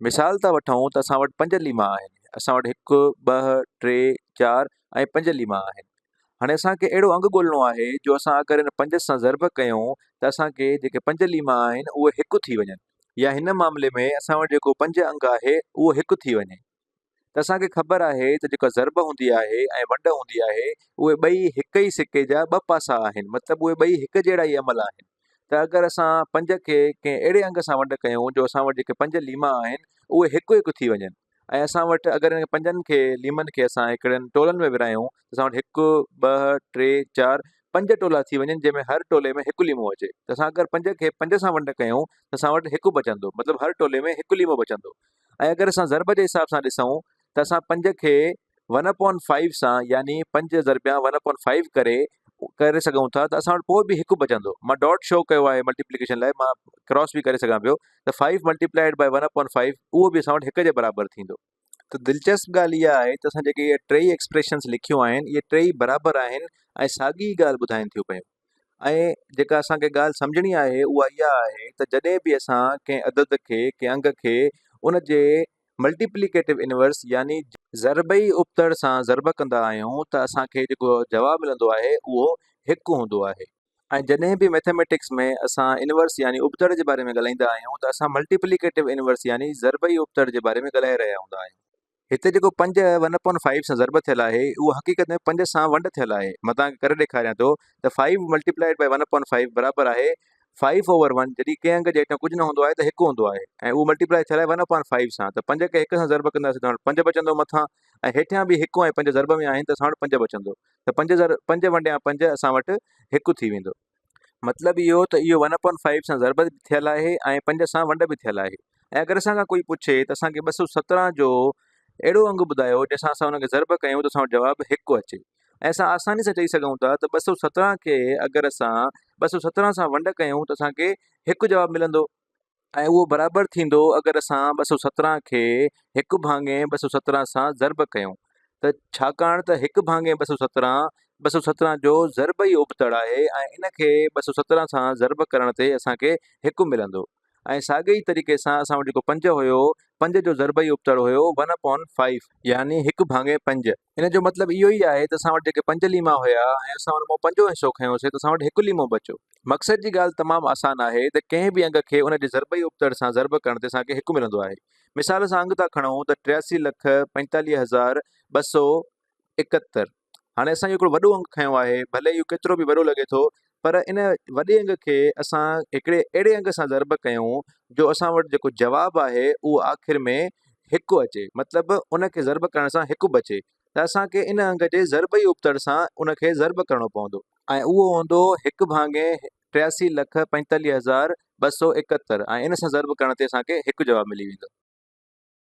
مثال ٿا وٺون ته اسان وٽ پنج ليما آهن. اسان وٽ هڪ، ٻه، ٽي، چار ۽ پنج ليما آهن. هاڻي اسان کي اهڙو انگ ڳولڻو آهي جو اسان اگر ان پنج سان ضرب ڪيون ته اسان کي جيڪي پنج ليما آهن اهي هڪ ٿي وڃن يا هن معاملي ۾ اسان وٽ جيڪو پنج انگ آهي اهو هڪ ٿي وڃي ته اسان کي خبر آهي ته جيڪا ضرب هوندي آهي ۽ ونڊ هوندي آهي اهي ٻئي هڪ ئي سڪي جا ٻه پاسا آهن مطلب اهي ٻئي هڪ جهڙا ئي عمل آهن. ته اگر اسان پنج کي ڪنهن اهڙي انگ سان ونڊ ڪيون جو اسان وٽ جيڪي پنج ليما آهن اهي هڪ هڪ ٿي وڃن ۽ اسان وٽ اگر انهن پنجن کي ليمن کي اسان هڪڙن ٽولن ۾ ورهايون ته اسان وٽ هڪ ٻه ٽي چار پنج ٽولا ٿي وڃن جنهن ۾ هر ٽولي ۾ هڪ ليمو اچي ته اسان اگر پنج کي پنج سان ونڊ ڪيون ته اسان وٽ هڪ بچندو مطلب هر ٽولي ۾ هڪ ليمو بچندو ۽ اگر اسان ضرب جي حساب سان ڏسون ته اسان پنج کي ون اپون فائيو سان يعني پنج ضربيان ون اپون فائيو ڪري ڪري سگهون ٿا ته اسان وٽ پوء به هڪ بچندو. مان ڊاٽ شو ڪيو آهي ملٽيپليڪيشن لاء مان ڪراس به ڪري سگهان پيو ته five multiplied by one upon five اهو به اسان وٽ هڪ جي برابر ٿيندو. ته دلچسپ ڳالهه اها آهي ته اسان جيڪي اهي ٽيئي ايڪسپريشنس لکيون آهن اهي ٽيئي برابر آهن ۽ ساڳي ئي ڳالهه ٻڌائين ٿيون پيون ۽ جيڪا اسان کي ڳالهه سمجهڻي آهي اها اها آهي ته جڏهن به اسان ڪنهن عدد کي ڪنهن انگ کي ان جي ملٽيپليڪيٽو انورس يعني ضربئي ابتڙ سان ضرب ڪندا آهيون ته اسان کي جيڪو جواب ملندو آهي اهو هڪ هوندو آهي. ۽ جڏهن به مئٿيميٽڪس ۾ اسان انورس يعني ابتڙ جي باري ۾ ڳالهائيندا آهيون ته اسان ملٽيپليڪيٽو انورس يعني ضربئي ابتڙ جي باري ۾ ڳالهائي رهيا هوندا آهيون. هتي جيڪو پنج ون اپون فائيو سان ضرب ٿيل آهي اهو حقيقت ۾ پنج سان ونڊ ٿيل آهي. مان توهان کي ڪري ڏيکاريان ٿو ته five multiplied by one upon five برابر آهي فائيو اوور ون جڏهن ڪنهن انگ جي هيٺان ڪجهه نه هوندو آهي ته هڪ هوندو آهي ۽ اهو ملٽيپلائي ٿيل آهي ون اپان فائيو سان ته پنج کي هڪ سان ضرب ڪنداسين ته پنج بچندو مٿان ۽ هيٺيان به هڪ ۽ پنج ضرب ۾ آهن ته اسان وٽ پنج بچندو ته پنج ضرب پنج ونڊيان پنج اسان وٽ هڪ ٿي ويندو. مطلب اهو ته اهو ون اپان فائيو سان ضرب به ٿيل آهي ۽ پنج سان ونڊ به ٿيل آهي ۽ اگر اسان کان ڪوئي پڇي ته اسان کي 217 جو اهڙو انگ ٻڌايو جنهن سان اسان ان کي ضرب ڪيون ته اسان وٽ جواب هڪ اچي ۽ اسان آساني سان چئي سگهون ٿا ته 217 کي اگر اسان 217 سان ونڊ ڪيون ته اسان کي هڪ جواب ملندو ۽ اهو برابر ٿيندو اگر اسان 217 کي هڪ ڀاڱي 217 سان ضرب ڪيون ته ڇاڪاڻ ته هڪ ڀاڱي 217 217 جو ضرب ئي ابتڙ آهي ۽ ان کي 217 سان ضرب ڪرڻ تي اسان کي هڪ ملندو ۽ ساڳئي ئي طريقي سان اسان وٽ جيڪو پنج هيو، پنج جو ضرب ئي ابتڙ هيو ون اپون فائيو يعني هڪ ڀاڱي پنج. ان جو مطلب اهو ئي آهي ته اسان وٽ جيڪي پنج ليما هيا ۽ اسان ان مان پنجون حصو کنيوسين ته اسان وٽ هڪ ليمو بچيو. مقصد جي ڳالهه تمام آسان آهي ته ڪنهن به انگ کي ان جي ضرب ئي ابتڙ سان ضرب ڪرڻ تي اسان کي هڪ ملندو آهي. مثال اسان انگ ٿا کڻون ته ٽياسي لک پنجيتاليهه هزار 271. هاڻي اسان اهو هڪڙو وڏو انگ کنيو آهي، ڀلي اهو ڪيترو به وڏو لڳي ٿو، پر ان وڏي انگ کي اسان هڪڙي اهڙي انگ سان ضرب ڪيون جو اسان وٽ جيڪو جواب آهي اهو آخر ۾ هڪ اچي، مطلب ان کي ضرب ڪرڻ سان هڪ بچي ته اسان کي ان انگ جي ضرب ئي ابتڙ سان ان کي ضرب ڪرڻو پوندو. ۽ اهو هوندو هڪ ڀاڱي ٽياسي لک پنجيتاليهه هزار 271 ۽ ان سان ضرب ڪرڻ تي اسان کي هڪ جواب ملي ويندو.